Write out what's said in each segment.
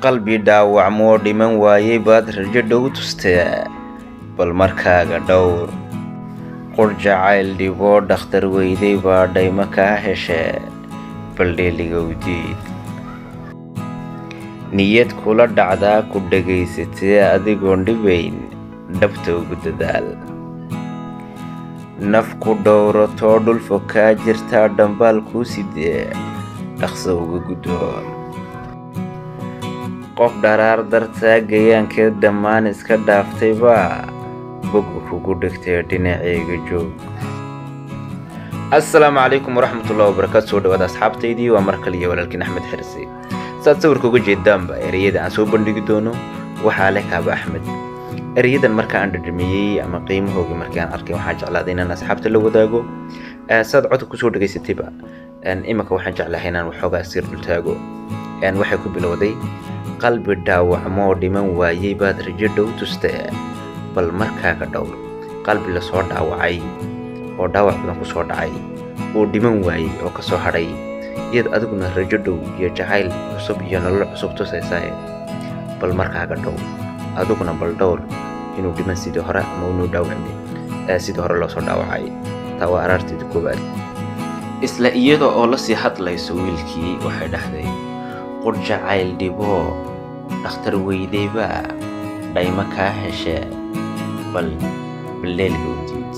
Qalbi dhaawacmoo dhiman waayey baad rajo dhow tustee, bal markaaga dhowr. Qur jacayl dhiboo dhakhtar weyday baa dhaymo kaa heshee, bal dheeliga u diid. Niyad kula dhacdaa ku dhegaysatee, adigoon dhibayn dhabta ugu dadaal. Naf ku dhowratoo dhul fog kaa jirtaa dhambaal kuu sidee, dhaqso uga guddoon. Qof dharaar dartaa gayaankeed dhammaan iska dhaaftay baa boga kugu dhigtay, dhinacayga joog. Assalaamu calaykum waraxmatullahi wabarakaatu. Soo dhawaada asxaabtaydii, waa mar kale iyo walaalkiin Axmed Xirsi. Saad sawirka uga jeedaanba, ereyada aan soo bandhigi doono waxaa leh Kaaba Axmed. Ereyadan marka aan dhadhamiyey ama qiimahoogii markii aan arkay, waxaan jeclaaday inaan asxaabta la wadaago. Saad codka kusoo dhegaysatayba, iminka waxaan jeclahay inaan waxoogaa sir dultaago. Waxay ku bilowday: qalbi dhaawacmoo dhiman waayey baad rajo dhow tustee, bal markaaga dhowr. Qalbi lasoo dhaawacay oo dhaawac badan kusoo dhacay oo dhiman waayey oo kasoo hadhay iyad adiguna rajo dhow iyo jacayl cusub iyo nolol cusub tusaysae, bal markaaga dhowr adiguna, bal dhowr inuu dhiman sidii hore ama inuu dhaawacmin sidii hore loosoo dhaawacay. Taa waa araarteeda koowaad. Isla iyada oo lasii hadlayso wiilkii, waxay dhahday: qur jacayl dhiboo dhakhtar weydaybaa dhaymo kaa heshee, bal baleelga u diid.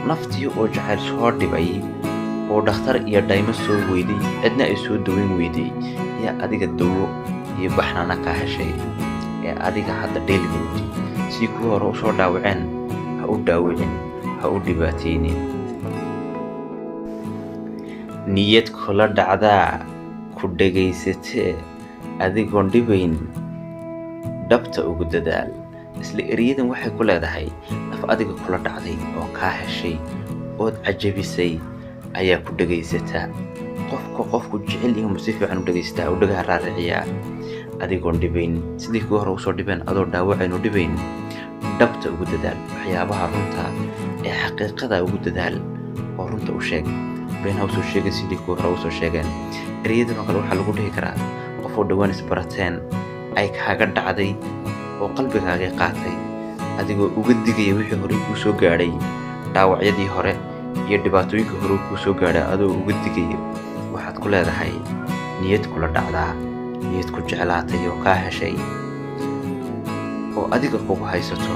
Naftii oo jacayl soo dhibay oo dhakhtar iyo dhaymo soo weyday, cidna ay soo daweyn weyday, yaa adiga dawo iyo baxnaana kaa heshay, ee adiga hadda dheeliga u diid. Sidii kuwii hore usoo dhaawaceen ha u dhaawicin, ha u dhibaataynin. Niyad kula dhacdaa ku dhegaysatee, adigoon dhibayn dhabta ugu dadaal. Isla ereyadan waxay ku leedahay: naf adiga kula dhacday oo kaa heshay ood cajabisay ayaa ku dhegaysataa. Qofka qofku jecel yahay mu si fiican u dhegaystaa, u dhagaha raariciyaa. Adigoon dhibayn sidii kuwii hore usoo dhibeen, adoo dhaawacayn u dhibayn, dhabta ugu dadaal. Waxyaabaha runta ee xaqiiqada ugu dadaal oo runta u sheeg, been ha usoo sheegin sidii kuwii hore usoo sheegeen. Ereyadan oo kale waxaa lagu dhihi karaa qof oo dhowaan isbarateen, ay kaaga dhacday oo qalbigaagay qaatay, adigoo uga digaya wixii hore kuu soo gaadhay, dhaawacyadii hore iyo dhibaatooyinkii hore kuu soo gaadhay adoo uga digaya, waxaad ku leedahay: niyad kula dhacdaa, niyad ku jeclaatay oo kaa heshay oo adiga kugu haysato,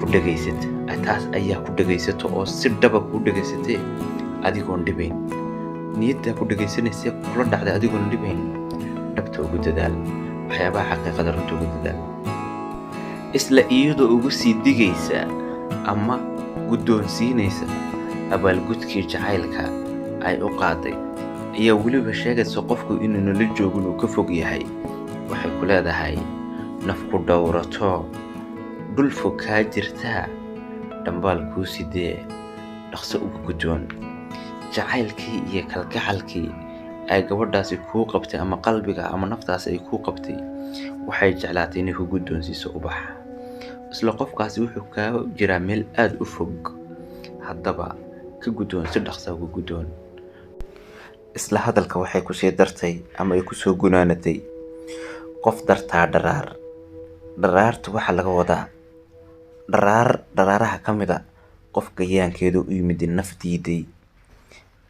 ku dhegaysata, taas ayaa ku dhegaysato oo si dhaba kuu dhegaysatee, adigoon dhibayn, niyaddaa ku dhegaysanaysa kula dhacday, adigoon dhibayn dhabta ugu dadaal, waxyaabaha xaqiiqada runta ugu dadaal. Isla iyadoo ugu sii digaysa ama guddoonsiinaysa abaalgudkii jacaylka ay u qaaday, ayaa weliba sheegaysa qofku inuu nala joogin, uu ka fog yahay. Waxay ku leedahay: naf ku dhowrato dhul fog kaa jirtaa dhambaal kuu sidee, dhaqso uga guddoon. Jacaylkii iyo kalgacalkii ay gabadhaasi kuu qabtay ama qalbiga ama naftaasi ay kuu qabtay, waxay jeclaatay inay ku guddoonsiiso ubax. Isla qofkaasi wuxuu kaa jiraa meel aada u fog, haddaba ka guddoon, si dhaqsa uga guddoon. Isla hadalka waxay kusii dartay ama ay kusoo gunaanatay: qof dartaa dharaar. Dharaarta waxaa laga wadaa dharaar dharaaraha ka mid a qof gayaankeedu u yimid naf diiday,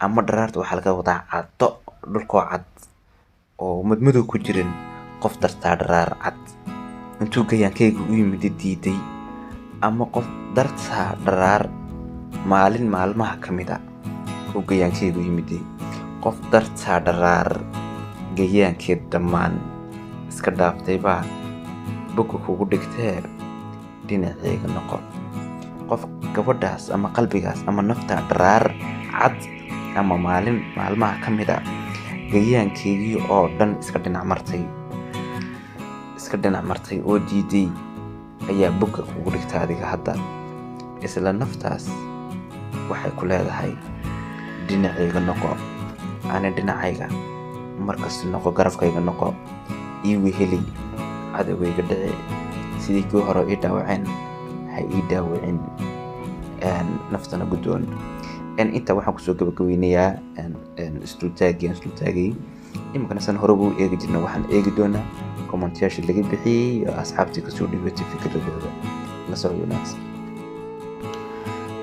ama dharaarta waxaa laga wadaa caddo, dhulkoo cad oo madmadow ku jirin. Qof dartaa dharaar cad intuu gayaankeyga u yimid diiday, ama qof dartaa dharaar maalin maalmaha ka mid a uu gayaankeyga u yimid, qof dartaa dharaar gayaankeed dhammaan iska dhaaftay baa boga kugu dhigtee, dhinaceyga noqo. Qof gabadhaas ama qalbigaas ama nafta dharaar cad ama maalin maalmaha ka mid a gayaankeygii oo dhan iska dhinac martay, iska dhinac martay oo diiday ayaa bogga kugu dhigta adiga hadda. Isla naftaas waxay ku leedahay: dhinacayga noqo, ani dhinacayga markasta noqo, garabkayga noqo, ii weheli, cadowgayga dhici, sidii kii hore ii dhaawaceen ha ii dhaawicin, naftana guddoon. Intaa waxaan kusoo gabagabeynayaa isdultaagii aan isdultaagay. Iminkana san horeba u eegi jirna, waxaan eegi doonaa commentayaasha laga bixiyey iyo asxaabtii kasoo dhibatay fikradooda. La socod wanaagsan.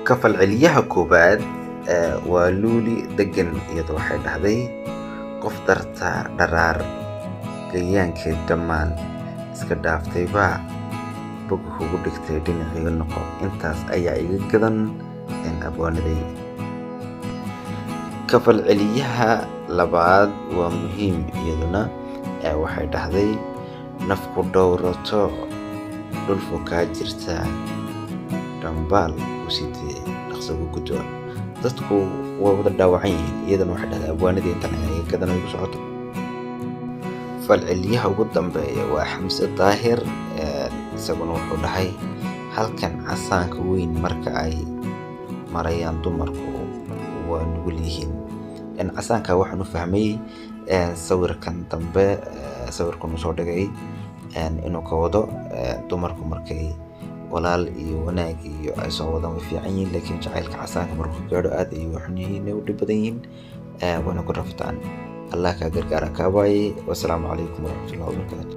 Kafalceliyaha koowaad waa Luuli Degan. Iyadu waxay dhahday: "Qof darta dharaar gayaankeed dhammaan iska dhaaftayba boga kugu dhigtay, dhinaciga noqo." Intaas ayaa iga gadan abwaanaday. Kafalceliyaha labaad waa Muhiim. Iyaduna waxay dhahday: "Nafku dhowrato dhulfu kaa jirta, dhambaal ku sidee, dhaqsagu guddoon." Dadku waa wada dhaawacan yihiin. Iyadana waxay dhahday: "Abwaanadii, intan ayaa iga gadan oo igu socoto." Falceliyaha ugu dambeeya waa Xamse Daahir. Isaguna wuxuu dhahay: "Halkan casaanka weyn marka ay marayaan dumarku waa nugul yihiin." Casaanka waxaan u fahmay sawirkan dambe, sawirkan uu soo dhigay, inuu ka wado dumarku markay walaal iyo wanaag iyo ay soo wadaan way fiican yihiin, laakiin jacaylka casaanka markuu gaadho aad ayay u xun yihiin, u dhib badan yihiin, wayna ku raftaan. Allah kaa gargaara kaabaaye. Wasalaamu calaykum waraxmatullahi wabarakaatu.